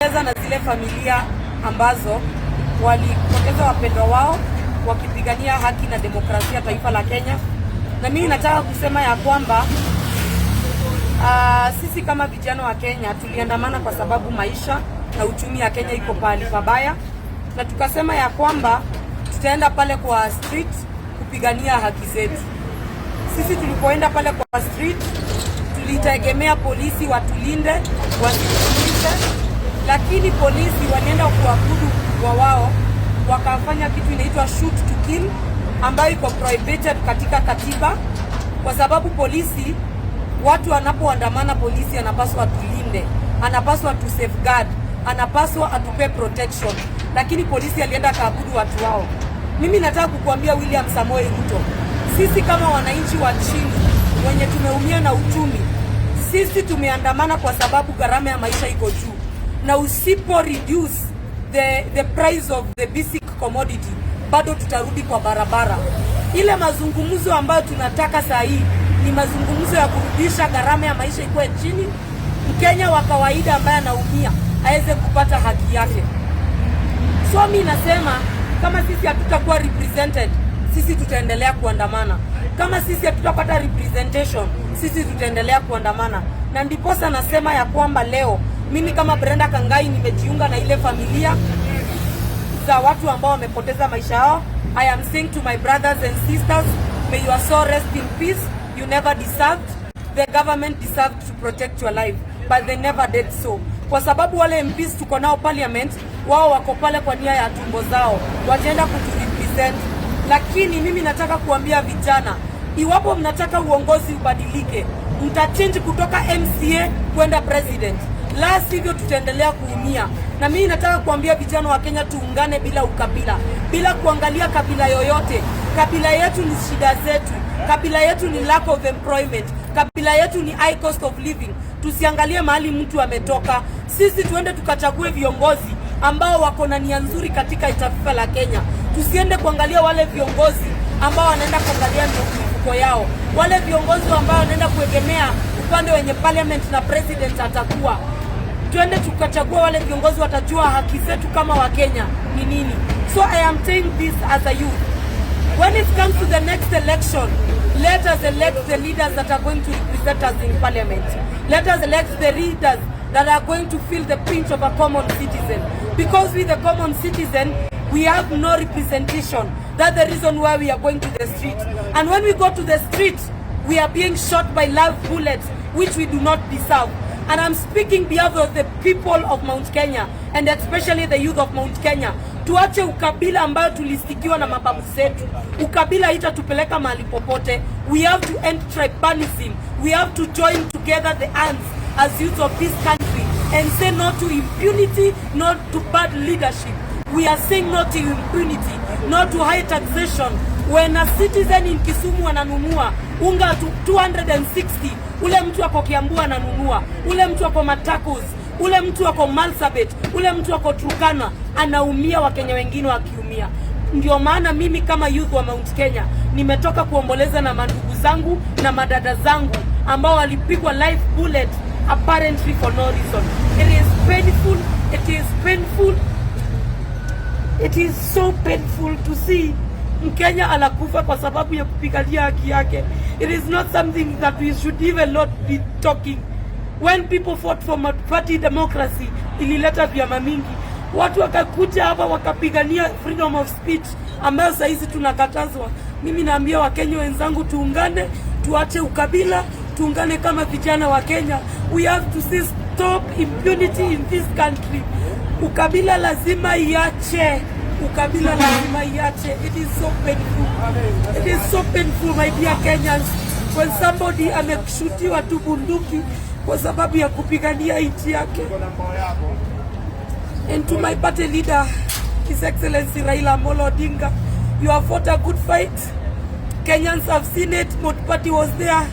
Tunaomboleza na zile familia ambazo walipoteza wapendwa wao wakipigania haki na demokrasia taifa la Kenya. Na mimi nataka kusema ya kwamba sisi kama vijana wa Kenya tuliandamana kwa sababu maisha na uchumi ya Kenya iko pahali pabaya, na tukasema ya kwamba tutaenda pale kwa street kupigania haki zetu. Sisi tulipoenda pale kwa street tulitegemea polisi watulinde, wasituumize, lakini polisi walienda kuabudu wa wao, wakafanya kitu inaitwa shoot to kill ambayo iko prohibited katika katiba, kwa sababu polisi, watu wanapoandamana, polisi anapaswa atulinde, anapaswa tu safeguard, anapaswa atupe protection, lakini polisi alienda kaabudu watu wao. Mimi nataka kukuambia, William Samoei Ruto, sisi kama wananchi wa chini wenye tumeumia na uchumi, sisi tumeandamana kwa sababu gharama ya maisha iko juu, na usipo reduce the price of the basic commodity, bado tutarudi kwa barabara. Ile mazungumzo ambayo tunataka saa hii ni mazungumzo ya kurudisha gharama ya maisha ikuwe chini, Mkenya wa kawaida ambaye anaumia aweze kupata haki yake. So mi nasema kama sisi hatutakuwa represented, sisi tutaendelea kuandamana. Kama sisi hatutapata representation, sisi tutaendelea kuandamana, na ndiposa nasema ya kwamba leo mimi kama Brenda Kangai nimejiunga na ile familia za watu ambao wamepoteza maisha yao. I am saying to my brothers and sisters, may your soul rest in peace. You never deserved. The government deserved to protect your life, but they never did so. Kwa sababu wale MPs tuko nao parliament, wao wako pale kwa nia ya tumbo zao, wataenda kuturepresent. Lakini mimi nataka kuambia vijana, iwapo mnataka uongozi ubadilike, mtachange kutoka MCA kwenda president, la sivyo tutaendelea kuumia. Na mimi nataka kuambia vijana wa Kenya tuungane bila ukabila, bila kuangalia kabila yoyote. Kabila yetu ni shida zetu, kabila yetu ni lack of employment, kabila yetu ni high cost of living. Tusiangalie mahali mtu ametoka. Sisi tuende tukachague viongozi ambao wako na nia nzuri katika taifa la Kenya. Tusiende kuangalia wale viongozi ambao wanaenda kuangalia mifuko yao, wale viongozi ambao wanaenda kuegemea upande wenye parliament na president atakuwa. Tuende tukachagua wale viongozi watajua haki zetu kama Wakenya ni nini. So I am saying this as a youth. When it comes to the next election, let us elect the leaders that are going to represent us in parliament. Let us elect the leaders that are going to feel the pinch of a common citizen. Because we, the common citizen, we have no representation. That's the reason why we are going to the street. And when we go to the street, we are being shot by live bullets, which we do not deserve. And I'm speaking behalf of the people of Mount Kenya and especially the youth of Mount Kenya. Tuache ukabila ambayo tulistickiwa na mababu zetu. Ukabila haitatupeleka mahali popote. We have to end tribalism. We have to join together the hands as youth of this country and say no to impunity, no to bad leadership. We are saying no to impunity, no to high taxation. When a citizen in Kisumu ananunua unga to 260, ule mtu ako Kiambu ananunua, ule mtu ako Machakos, ule mtu ako Marsabit, ule mtu ako Turkana anaumia, Wakenya wengine wakiumia. Ndio maana mimi kama youth wa Mount Kenya nimetoka kuomboleza na mandugu zangu na madada zangu ambao walipigwa live bullet apparently for no reason. It is painful, it is painful, it is so painful to see Mkenya anakufa kwa sababu ya kupigania haki yake. It is not something that we should even not be talking. When people fought for party democracy, ilileta vyama mingi, watu wakakuja hapa wakapigania freedom of speech ambayo saa hizi tunakatazwa. Mimi naambia Wakenya wenzangu, tuungane, tuache ukabila, tuungane kama vijana wa Kenya. We have to say stop impunity in this country. Ukabila lazima iache, ukabila lazima iache. It is so painful, it is so painful, my dear Kenyans, when somebody ameshutiwa tu bunduki kwa sababu ya kupigania nchi yake. And to my party leader, His Excellency Raila Amolo Odinga, you have fought a good fight. Kenyans have seen it. Multi-party was there.